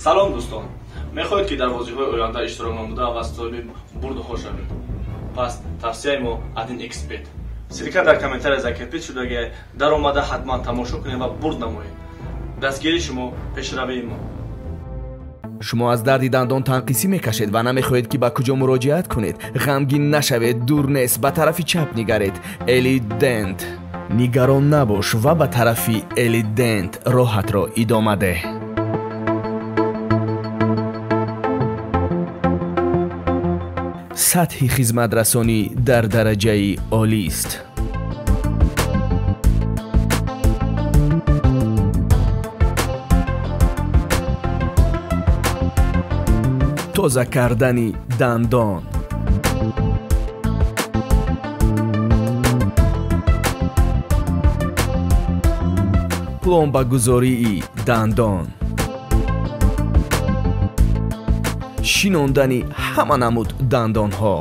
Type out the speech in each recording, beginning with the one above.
Салом дӯстон, мехоҳед ки дар бозиҳои оянда иштирок намуда ва соҳиби бурдҳо шавед? Пас тавсияи мо 1xBet. Ссылка дар комментария закрепить шудагиай, даромада ҳатман тамошо кунед ва бурд намоед. Дастгирии шумо пешравии мо. Шумо аз дарди дандон танқисӣ мекашед ва намехоҳед ки ба куҷо муроҷиат кунед. Ғамгин нашавед, дур нест, ба тарафи чап нигаред. Элидент. Нигарон набош ва ба тарафи Элидент роҳатро идома деҳ. Сатҳи хизматрасонӣ дар дараҷаи олист. Тоза кардани дандон. Пломбагузории дандон. Шинондани ҳама намуд дандонҳо.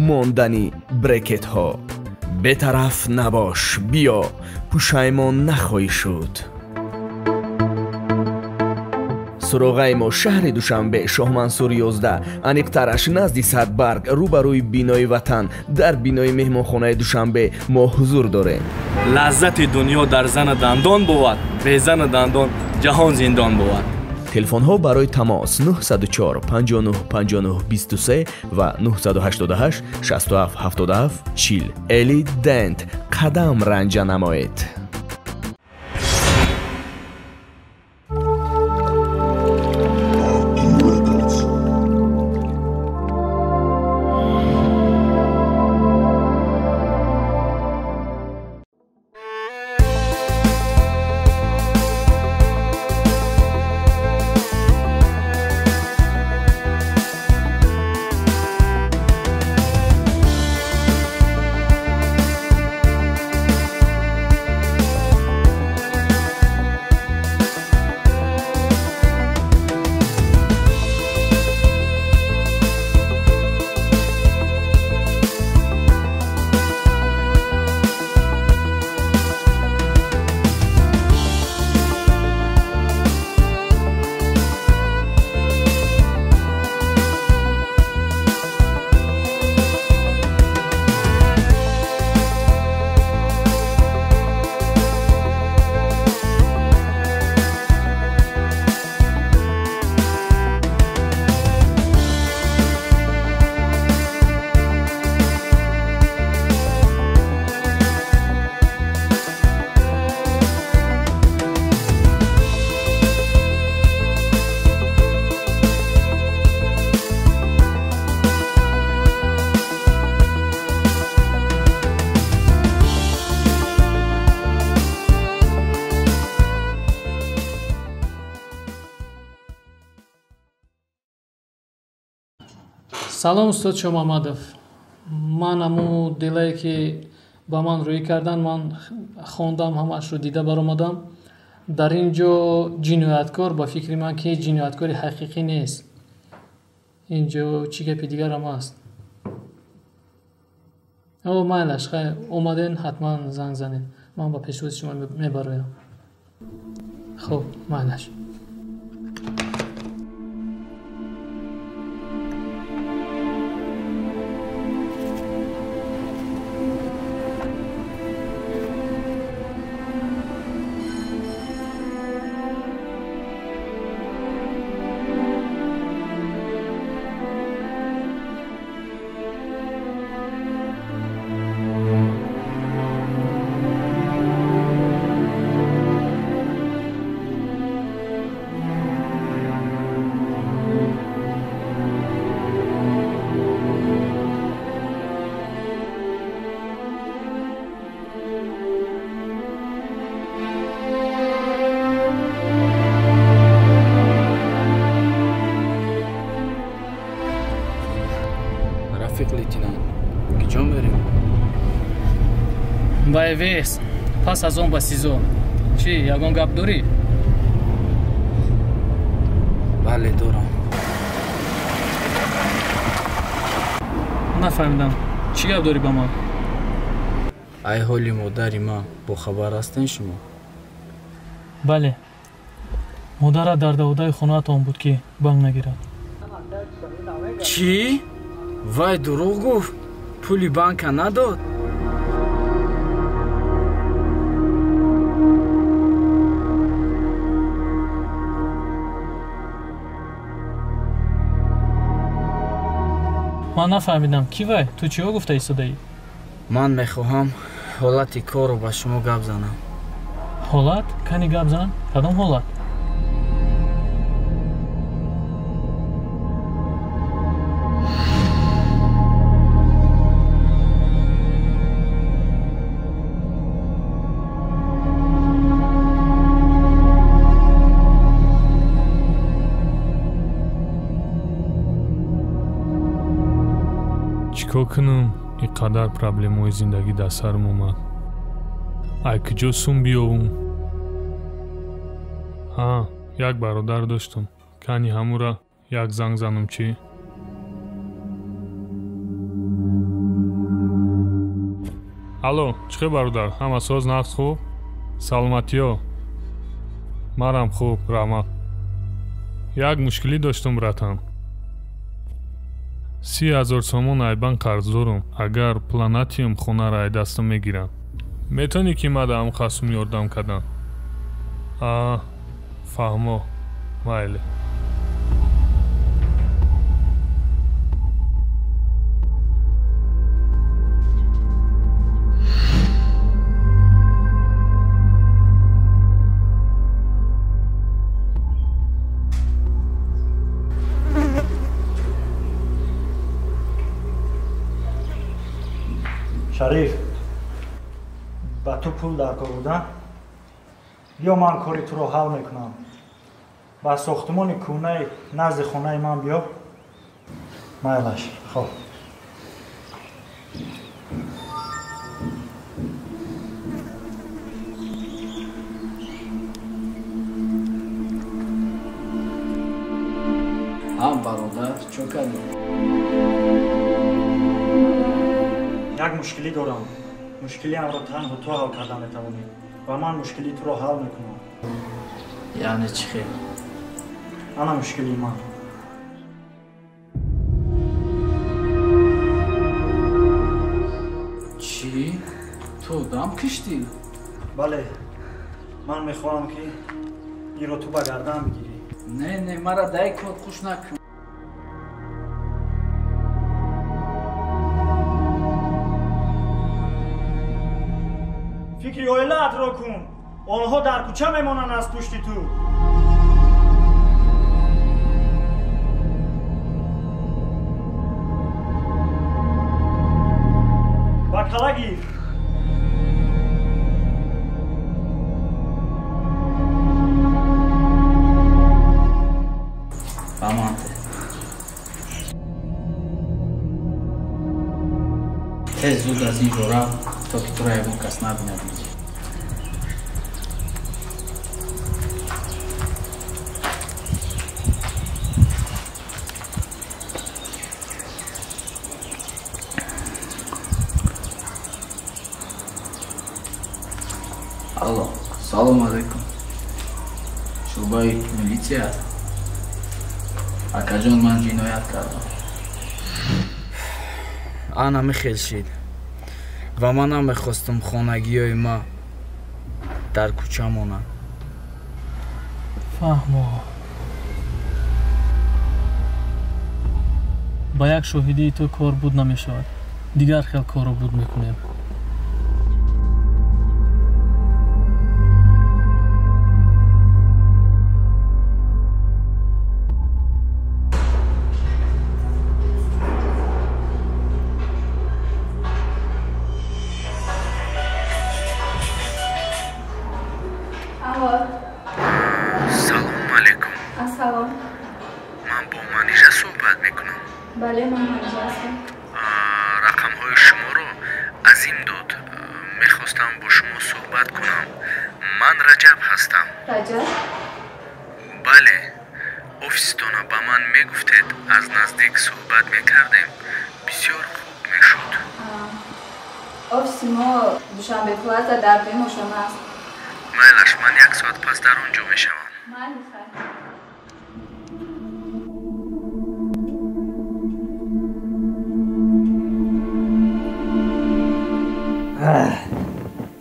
Мондани брекетҳо. Бетараф набош, биё, пушаймон нахоҳӣ шуд. Суроғаи мо шаҳри Душанбе, Шоҳмансур 11, аниқтараш назди Садбарг, рӯбарӯи бинои Ватан, дар бинои меҳмонхонаи Душанбе мо ҳузур дорем. Лаззати дунё дар зану дандон бувад, бе зану дандон ҷаҳон зиндон бувад. Телефонҳо барои тамос 904 59 59 23 ва 988 67 77 40. Элидент. Қадам ранҷа намоед. Салом устод Шомамадов. Ман аму делае ки ба ман рӯй кардан, ман хондам, ҳамаашро дида баромадам. Дар ин ҷо ҷинояткор ба фикри ман ки ҷинояткори ҳақиқӣ нест. Ин ҷо чӣ гапи дигарам аст? О, майлаш, хай, омаден, ҳатман занг занед. Ман ба пешвози шумо мебароям. Хуб, майлаш. Ба ЭВС, пас аз он ба СИЗО. Чӣ, ягон гап дорӣ? Бале, дорам. Нафаҳмидам. Чӣ гап дорӣ ба ман? Ай ҳоли модари ман бохабар ҳастен шумо? Бале. Модарат дар даводаи хонаатон буд, ки банк нагирад. Чӣ? Вай дурӯғ гуфт? Пули банка надод? Ман нафаҳмидам, ки вай? Ту чиҳо гуфта истодаӣ? Ман мехоҳам ҳолати корро ба шумо гап занам. Ҳолат? Кани гап зан? Кадом ҳолат? Чӣ кор кунам? Ин қадар проблемаҳои зиндагӣ дар сарам омад. Ай куҷо сум биёвум? Ҳа, як бародар доштам. Кани ҳамура як занг занам чӣ? Алло, чӣ хел бародар? Ҳама соз, нағз, хуб? Саломатиё? Марам хуб, раҳмат. Як мушкилӣ доштам, братан. 30 000 сомон ай банк қарз дорам. Агар пула натиём, хонаро ай дастам мегирам. Метавонӣ ки мада ҳамқа сум ёрдам кардан? А, фаҳмо, майли. Шариф, ба ту пул дар кор буда? Биё, ман кори туро ҳал мекунам. Ба сохтмони кӯҳнаи назди хонаи ман биё. Майлаш, хоб. Ҳа, бародар, чо кардӣ? Як мушкилӣ дорам. Мушкилиамро танҳо ту ҳал карда метавонӣ ва ман мушкилии туро ҳал мекунам. Яъне чӣ хел? Ана мушкилии ман. Чӣ? Ту одам киштӣ? Бале, ман мехоҳам, ки инро ту ба гардан бигирӣ. Не, не, мара дар ин кор хуш накун. Фикри оилаатро кун. Онҳо дар кӯча мемонанд аз пушти ту. Ба кала гир. Ба ман те. Тез зуд аз ин ҷо рав, то ки туро ягон кас набинад. Алло, салом алейкум. Шӯъбаи милитсия аст? Акаҷон, ман ҷиноят кардам. Ана мехел шид ва ман намехостам хонагиҳои ма дар кӯча монанд. Фаҳмо. Ба як шоҳидии ту кор буд намешавад. Дигар хел корро буд мекунем. Салом алейкум. Ассалом. Ман бо Манижа суҳбат мекунам. Бале, ман Манижа ҳастам. Рақамҳои шуморо Азим дод. Мехостам бо шумо суҳбат кунам. Ман Раҷаб ҳастам. Раҷаб? Бале, офистона ба ман мегуфтед, аз наздик суҳбат мекардем. Бисёр хуб мешуд. Офиси мо Душанбе Плаза дар дуюм ошёна аст. Майлаш, ман як соат пас дар он ҷо мешавам. Майли, хайр.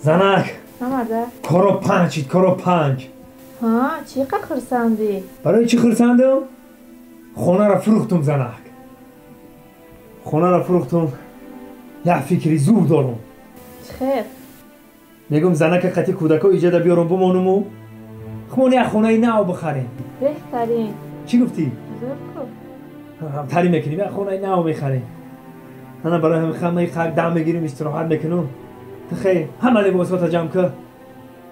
Занак, коро панҷ шид, коро панҷ. Ҳа, чӣ қад хурсандӣ? Барои чӣ хурсандам? Хонаро фурӯхтум, занак. Хонаро фурӯхтум. Як фикри зур дорум. Чӣ хел? Мегӯм занака қати кӯдако иҷода биёрум бимонуму хумон як хонаи нав бихарем. Беҳтарин. Чӣ гуфтӣ? Зур ку. Ҳамтарӣ мекунем, як хонаи нав мехарем. Ана барои ҳамин хамаи қак дам мегирим, истироҳат мекунум. Ту хел ҳама либосҳота ҷамъ кун,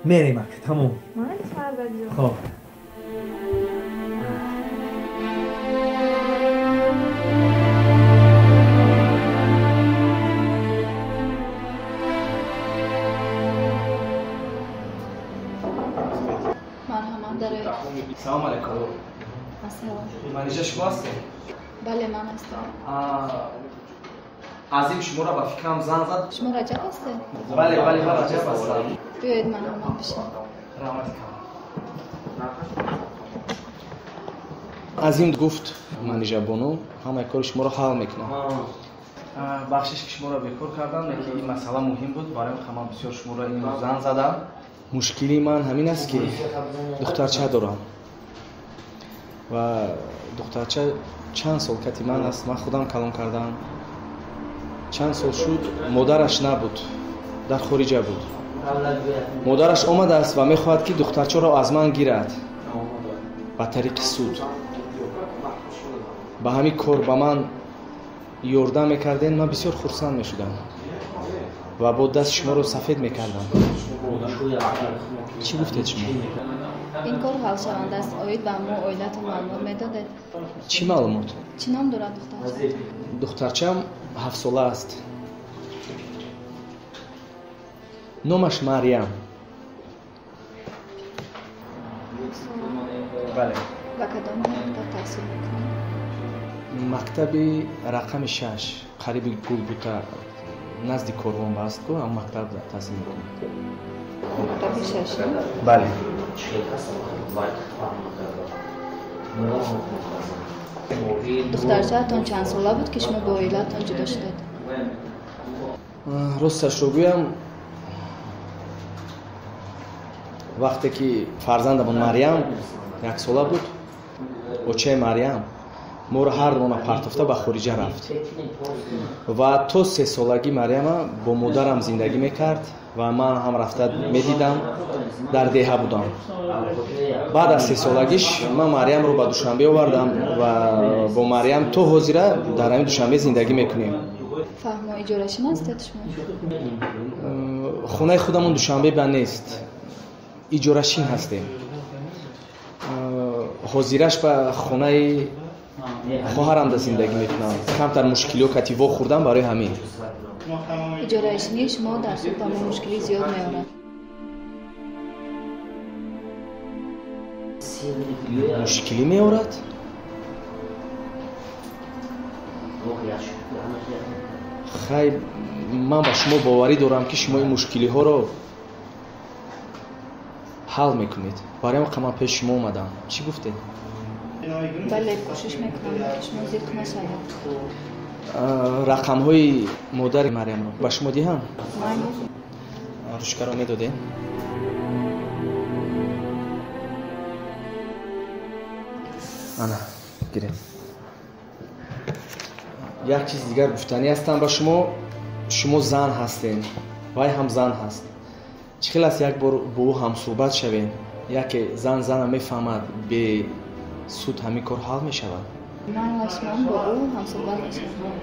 мерем ак, тамом. Майли, мардакҷон. Хоб. Марҳамат, дароед. Салом алайкум. Ассалом. Манижа шумо ҳастед? Бале, ман ҳастам. Азим шуморо ба фикрам зан зад. Шумо Раҷаб ҳастед? Бале, бале, ман Раҷаб ҳастам. Биёед, марҳамат, бишинед. Раҳмати калон. Азим гуфт Манижа бону ҳамаи кори шуморо ҳал мекунам. Бахшиш ки шуморо бекор кардам, лекин ин масъала муҳим буд, барои ҳам ман бисёр шуморо имрӯз зан задам. Мушкили ман ҳамин аст ки духтарча дорам ва духтарча чанд сол кати ман аст, ман худам калон кардам. Чанд сол шуд модараш набуд, дар хориҷа буд. Модараш омадааст ва мехоҳад ки духтарчаро аз ман гирад ба тариқи суд. Ба ҳамин кор ба ман ёрдам мекарден, ман бисёр хурсанд мешудам ва бо даст шуморо сафед мекардам. Чӣ гуфтед шумо? Ин кор ҳалшаванда аст. Оид ба мо оилатон маълумот медодед? Чӣ маълумот? Чӣ ном дорад духтарча? Духтарчам ҳафтсола аст. Номаш Марьям. Бале. Ба кадом мактаб таҳсил мекунад? Мактаби рақами 6, қариби Гулбута, назди корвон аст ку, ҳам мактаб таҳсил мекунад. Мактаби шашум? Бале. Духтарчаатон чанд сола буд ки шумо бо оилаатон ҷудо шудед? Росташро гӯям, вақте ки фарзандамон Марьям яксола буд, очаи Марьям моро ҳардуона партофта ба хориҷа рафт ва то сесолагӣ Марьяма бо модарам зиндагӣ мекард ва ман ҳам рафта медидам, дар деҳа будам. Баъд аз сесолагиш ман Марьямро ба Душанбе овардам ва бо Марьям то ҳозира дар ҳамин Душанбе зиндагӣ мекунем. Фаҳмо, иҷорашин ҳастед шумо? Хонаи худамон Душанбе ба нест, иҷорашин ҳастем. Ҳозираш ба хонаи хоҳарам да зиндагӣ мекунам. Камтар мушкилиҳо кати вохӯрдам барои ҳамин. Иҷораишинии шумо дар суд ба мо мушкилии зиёд меорад. Мушкилӣ меорад? Хай, ман ба шумо боварӣ дорам ки шумо ин мушкилиҳоро ҳал мекунед. Барои ҳам ман пеши шумо омадам. Чӣ гуфтед? Бале, кӯшиш мекунам ки шумо зиқ нашавед. Рақамҳои модари Марьямро ба шумо диҳам? Майли. Ручкаро медодед? Ана, гиред. Як чиз дигар гуфтанӣ ҳастам ба шумо. Шумо зан ҳастед, вай ҳам зан ҳаст. Чӣ хел аст як бор бо ӯ ҳамсӯҳбат шавем? Яке зан зана мефаҳмад, бе суд ҳамин кор ҳал мешавад. Майлаш, ман бо ӯ ҳамсӯҳбат мешавам.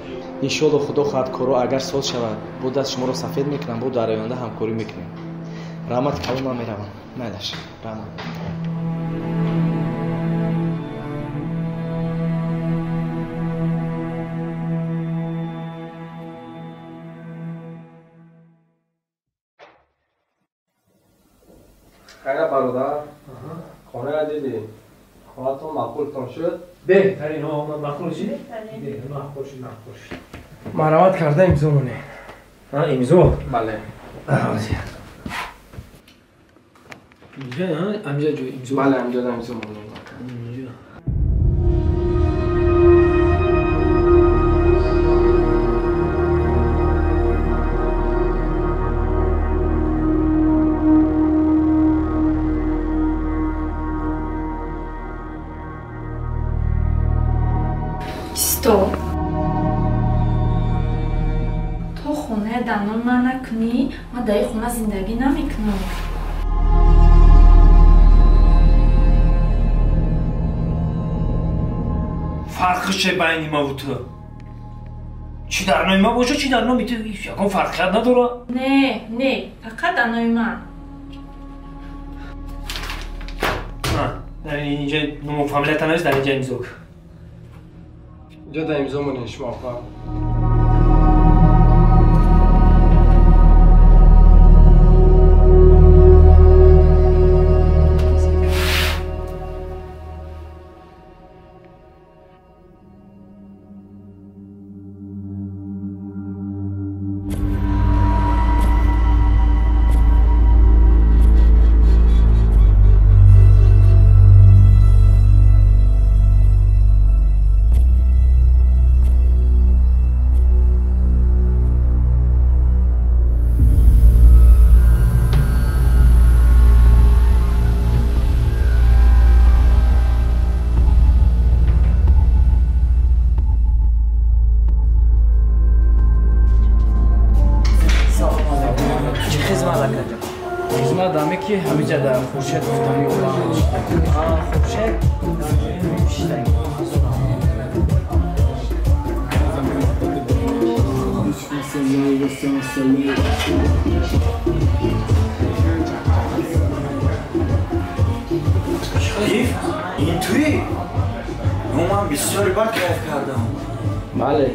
Иншоалло худо хоҳад корҳо агар соз шавад, бо даст шуморо сафед мекунам, бо дар оянда ҳамкорӣ мекунем. Раҳмати калон, ман меравам. Майлаш, раҳмат. Хайра бародар, хонаро дидӣ? Хонатон маъқултон шуд? Беҳтарин, маъқул шуд? Маъқул шуд, маъқул шуд. Марҳамат карда имзо монед. Имзо? Бале. Инҷа, амҷа ҷой имзо? Бале, амҷа имзо монем. Инҷа. Чисто. То хонаи данон ман накунӣ, ман дар ин хона зиндагӣ намекунам. Фарқи че байни маву ту? Чӣ дар номи ман бошад, чӣ дар номи ту, ягон фарқият надорад? Не, не, фақат дар номи ман. Дар инҷа ному фамилията навис, дар инҷа имзо кун. Инҷа дар имзо монед шумо апа. Ки ҳамиҷа дар Хуршед гуфтани Хуршед Шариф, ин туӣ? Ман бисёри бад кайф кардам. Бале,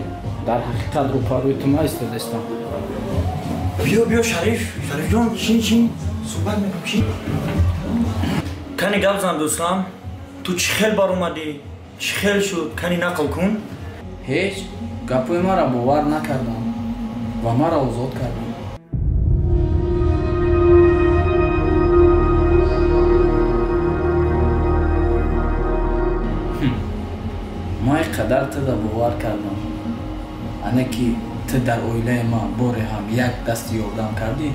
дар ҳақиқат рӯпарӯи ту ма истодастам. Биё, биё, Шариф, Шарифҷон, чин, чин. Суҳбат мекунем, чӣ? Кани гап зан, дӯстам. Ту чӣ хел баромадӣ? Чӣ хел шуд? Кани нақл кун. Ҳеҷ, гапҳои маро бовар накардам ва маро озод кардам. Ман ин қадар туда бовар кардам, ане ки ту дар оилаи ман боре ҳам як дасти ёрдам кардӣ?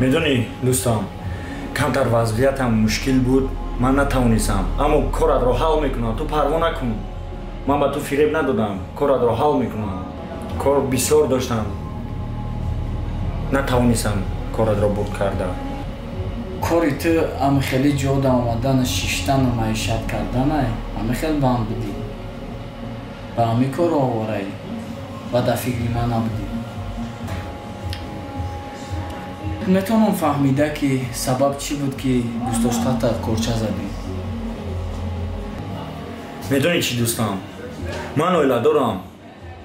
Медонӣ, дӯстам, камтар вазъиятам мушкил буд, ман натавонистам, аммо коратро ҳал мекунам, ту парво накун. Ман ба ту фиреб надодам, коратро ҳал мекунам. Кор бисёр доштам, натавонистам коратро бурд карда. Кори ту ами хеле ҷода омадану шиштану маишат карданай, ами хел банд будӣ. Ба ҳами корро овораӣ ва дар фикри ман набудӣ. Метавонам фаҳмида, ки сабаб чӣ буд, ки дӯстдоштата корча задӣ? Медонӣ чӣ, дӯстам, ман оила дорам.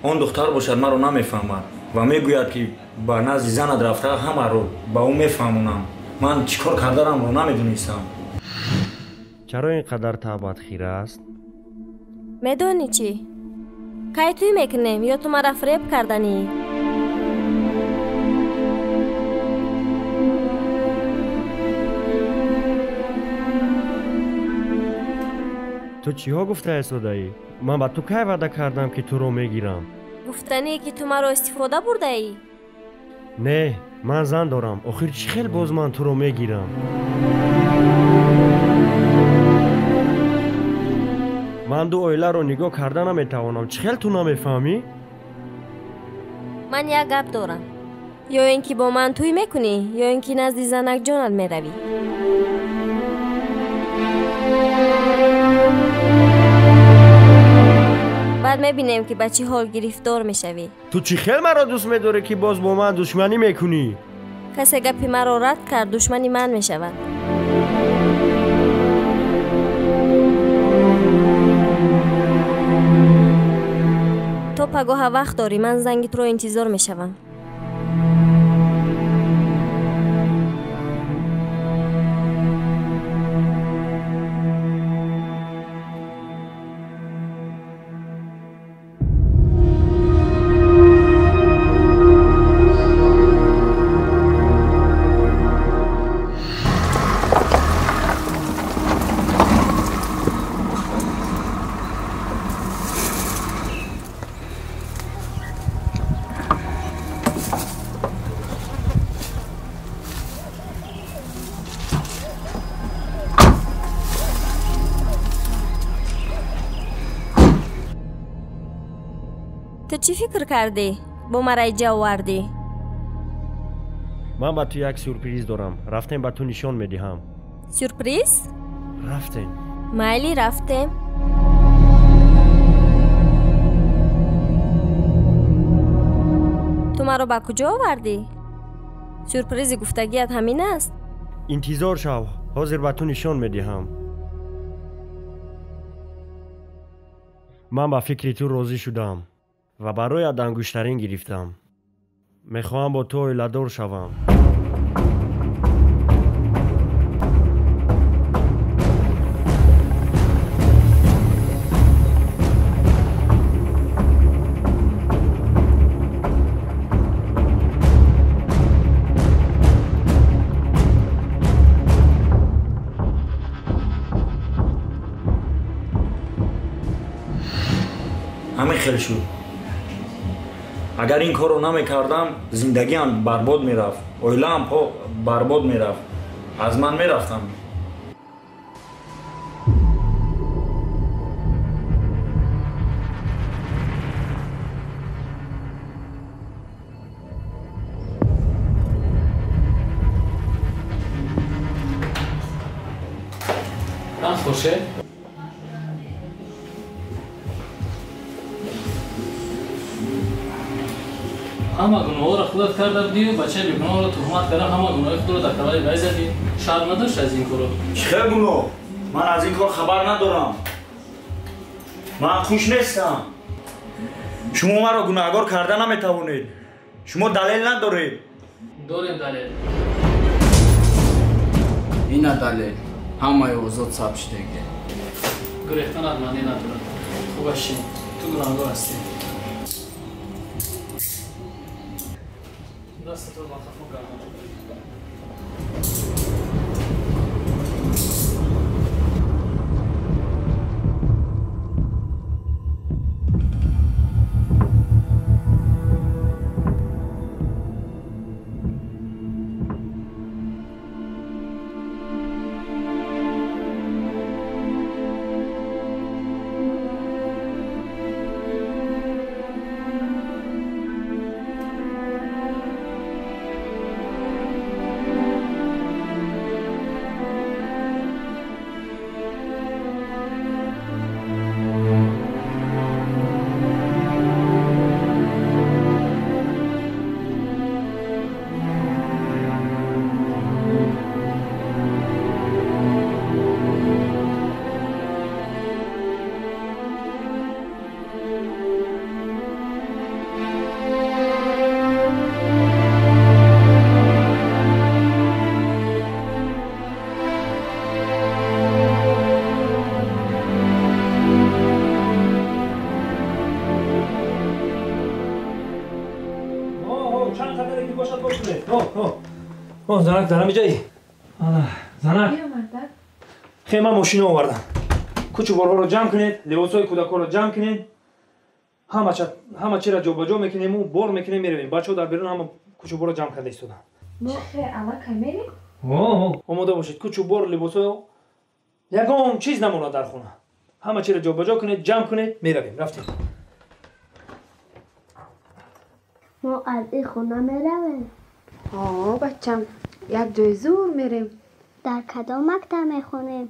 Он духтар бошад маро намефаҳмад ва мегӯяд, ки ба назди занат рафта ҳамаро ба ӯ мефаҳмонам. Ман чӣ кор кардарамро намедонистам. Чаро ин қадар таъбат хира аст? Медонӣ чӣ? Кай тӯй мекунем ё ту маро фиреб карданӣ? Ту чиҳо гуфта истодаӣ? Ман ба ту кай ваъда кардам, ки туро мегирам? Гуфтание, ки ту маро истифода бурдаӣ? Не, ман зан дорам. Охир чӣ хел боз ман туро мегирам? Ман ду оиларо нигоҳ карда наметавонам. Чӣ хел ту намефаҳмӣ? Ман як гап дорам. Ё ин ки бо ман тӯй мекунӣ, ё ин ки назди занакҷонат меравӣ. Баъд мебинем, ки ба чӣ ҳол гирифтор мешавӣ. Ту чӣ хел маро дӯст медорӣ, ки боз бо ман душманӣ мекунӣ? Касе гапи маро рад кард, душмани ман мешавад. То пагоҳа вақт дорӣ, ман занги туро интизор мешавам. Ту чӣ фикр кардӣ? Бо мара иҷа овардӣ? Ман ба ту як сюрприз дорам. Рафтем, ба ту нишон медиҳам. Сюрприз? Рафтем. Майли, рафтем. Ту маро ба куҷо овардӣ? Сюрпризи гуфтагият ҳамин аст? Интизор шав, ҳозир ба ту нишон медиҳам. Ман ба фикри ту розӣ шудам ва бароят ангуштарин гирифтам. Мехоҳам бо ту оиладор шавам. Ҳамин хел шуд. Агар ин корро намекардам, зиндагиам барбод мерафт, оилаам барбод мерафт, аз ман мерафтам. Хуршед, ҳама гуноҳҳоро худат карда будию бачаи бегуноҳро туҳмат карда, ҳама гуноҳи худро дар калаи вай задӣ. Шарм надошт аз ин корро? Чӣ хел гуноҳ? Ман аз ин кор хабар надорам. Ман хуш нестам. Шумо маро гунаҳгор карда наметавонед. Шумо далел надоред. Дорем далел. Ина далел. Ҳамаи озод сабт шудагӣ. Гурехтанат маъне надорад. Хуб шин, ту гунаҳгор ҳастӣ. Дастатро ба қафо гардон. Занак, дар ҳамин ҷои? Занак, хе, ман мошина овардам. Кучу борҳоро ҷамъ кунед, либосҳои кӯдакҳоро ҷамъ кунед, ҳама чиро ҷобаҷо мекунему бор мекунем, меравем. Бачаҳо дар берун ҳама кучуборро ҷамъ карда истоданд. Мо хе аллакай мерем? Омода бошед, кучубор, либосҳо, ягон чиз намонад дар хона. Ҳама чиро ҷобаҷо кунед, ҷамъ кунед, меравем. Рафтем. Мо аз ин хона меравем? О, бачам, як ҷои зур мерем. Дар кадом мактаб мехонем?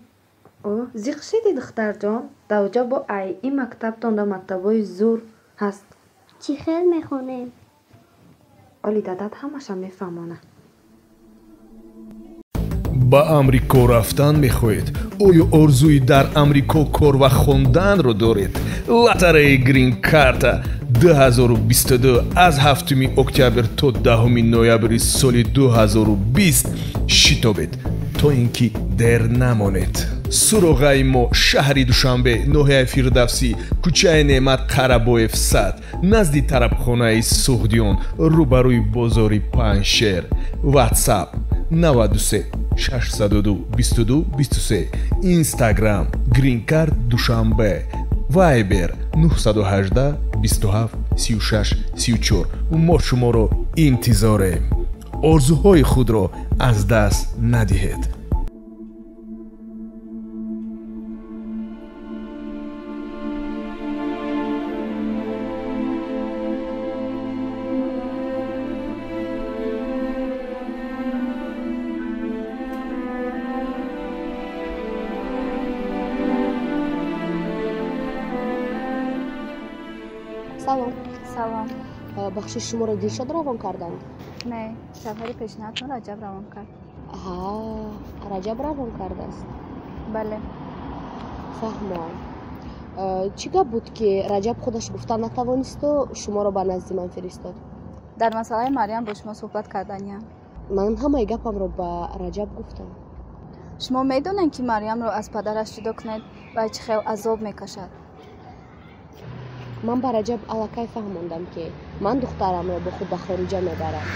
О, зиқ шиди, духтарҷон. Даоҷа бо ай ин мактабтон да мактабҳои зур ҳаст. Чӣ хел мехонем? Оли дадат ҳамаша мефаҳмона. Ба Амрико рафтан мехоҳед? Оё орзуи дар Амрико кор ва хонданро доред? Лотареи Грин-карта 2022 аз 7 октябр то 10 ноябри соли 2020 шитобед, то ин ки дер намонед. Суроғаи мо шаҳри Душанбе, ноҳияи Фирдавсӣ, кӯчаи Неъмат Қарабоев 100, назди тарабхонаи Суғдиён, рӯбарӯи бозори Панҷшер. WhatsApp 93 602 22 23, Instagram Green Card Душанбе, Viber 918 27 36 34. Мо шуморо интизорем. Орзуҳои худро аз даст надиҳед. Салом. Салом. Бахшиш, шуморо Дилшод равон карданд? Не, шавҳари пешниҳодтон Раҷаб равон кард. Ҳа, Раҷаб равон кардааст? Бале. Фаҳмам. Чӣ гап буд, ки Раҷаб худаш гуфта натавонисту шуморо ба назди ман фиристод? Дар масъалаи Марьям бо шумо суҳбат карданиям. Ман ҳамаи гапамро ба Раҷаб гуфтам. Шумо медонед, ки Марьямро аз падараш ҷудо кунед ва чӣ хел азоб мекашад? Ман ба Раҷаб аллакай фаҳмондам, ки ман духтарамро бо худ ба хориҷа мебарам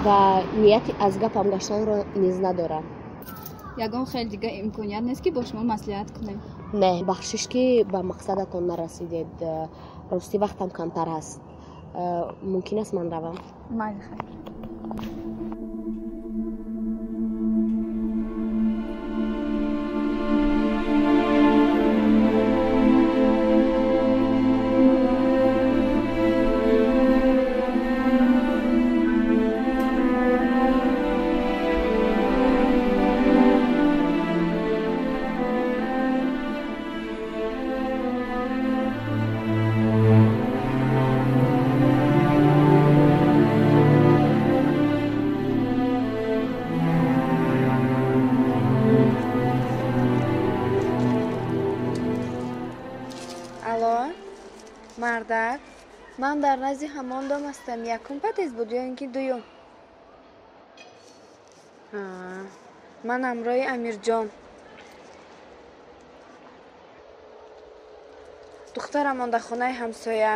ва нияти аз гапам гаштанро низ надорам. Ягон хел дига имконият нест, ки бо шумо маслиҳат кунем? Не, бахшиш, ки ба мақсадатон нарасидед. Ростӣ, вақтам камтар ҳаст. Мумкин аст ман равам? Майли, хайр. Мардак, ман дар назди ҳамон дом ҳастам. Якум подъезд буд ё ин ки дуюм? Ман ҳамроҳи Амирҷон. Духтарам дар хонаи ҳамсоя.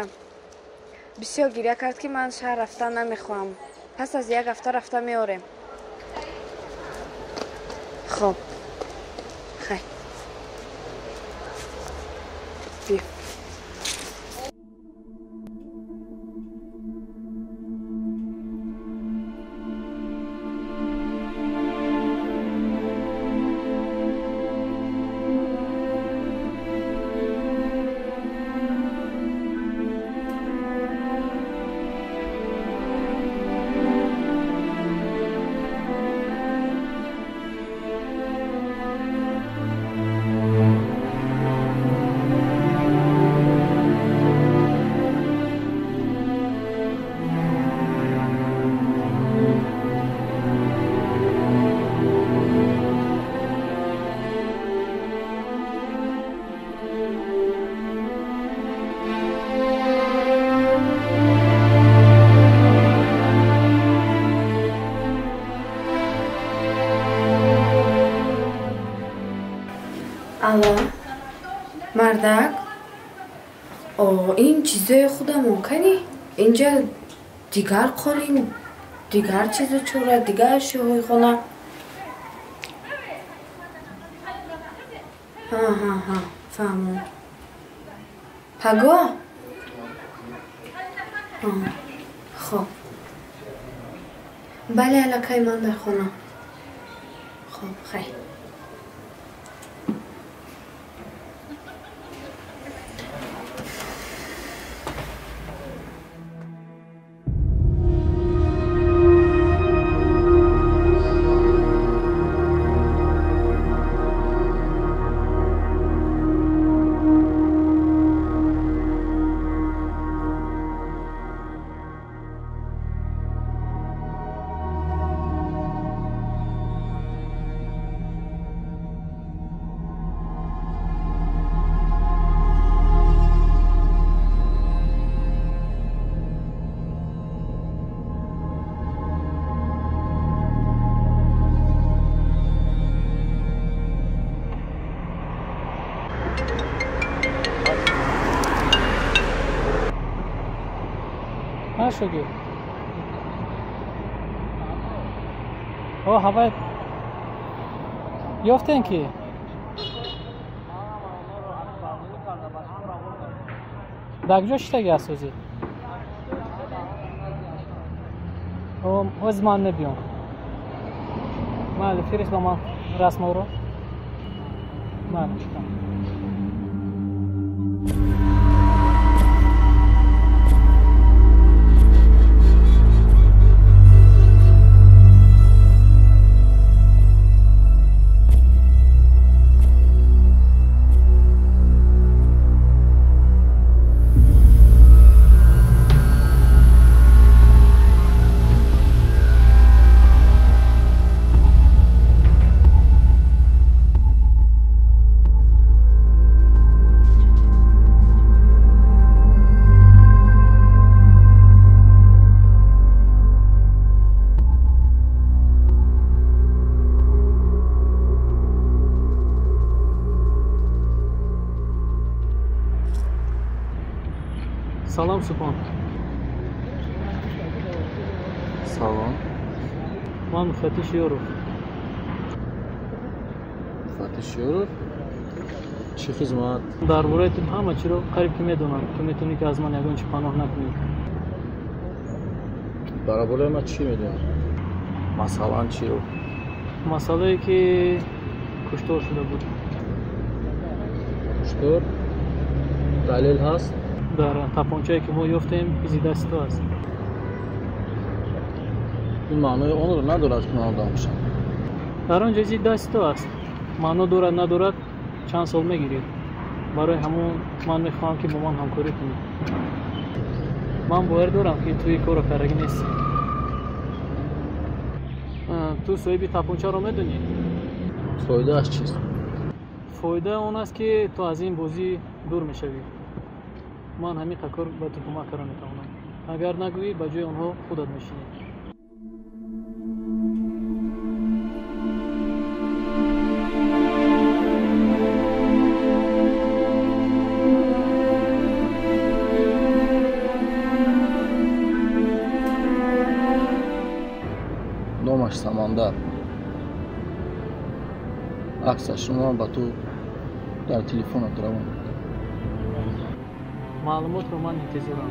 Бисёр гиря кард, ки ман шаҳр рафтан намехоҳам. Пас аз як ҳафта рафта меорем. Хоб, хай, биё. Алло, мардак, о, ин чизои худамон кани? Инҷа дигар қолин, дигар чизу чора, дигар ашёҳои хона. Ҳа, ҳа, ҳа, фаҳмон. Пагоҳ? Хоб. Бале, аллакай ман дар хона. Хоб, хайр. Шогирд. О, ҳавай ёфтем ки? Дар куҷо шиштаги аст ҳозир? Ҳозир ман мебиём. Майли, фирист ба ман расморо. Майли, чикам. Салом, Субҳон. Салом. Ман Муфаттиш Ёров. Муфаттиш Ёров? Чӣ хизмат? Дар бораи ту ҳама чиро қариб ки медонам. Ту метавонӣ ки аз ман ягон чи паноҳ накунӣ. Дар бораи ман чӣ медонӣ? Масалан чиро? Масъалае ки куштор шуда буд. Куштор? Далел ҳаст? Дар тапончае ки мо ёфтем, изи дасти ту аст. Ин маънои онро надорад, ки ман одам бошам. Дар он ҷо изи дасти ту аст. Маъно дорад, надорад, чанд сол мегирӣ. Барои ҳамон ман мехоҳам, ки бо ман ҳамкорӣ кунӣ. Ман бовар дорам, ки ту ин корро кардагӣ нестӣ. Ту соҳиби тапончаро медонӣ? Фоидааш чист? Фоидаи он аст, ки ту аз ин бозӣ дур мешавӣ. Ман ҳамин кор ба ту кӯмак карда метавонам. Агар нагӯӣ, ба ҷои онҳо худат мешинӣ. Номаш Самандар. Аксашро ман ба ту дар телефонат равон. Маълумотро ман интизорам.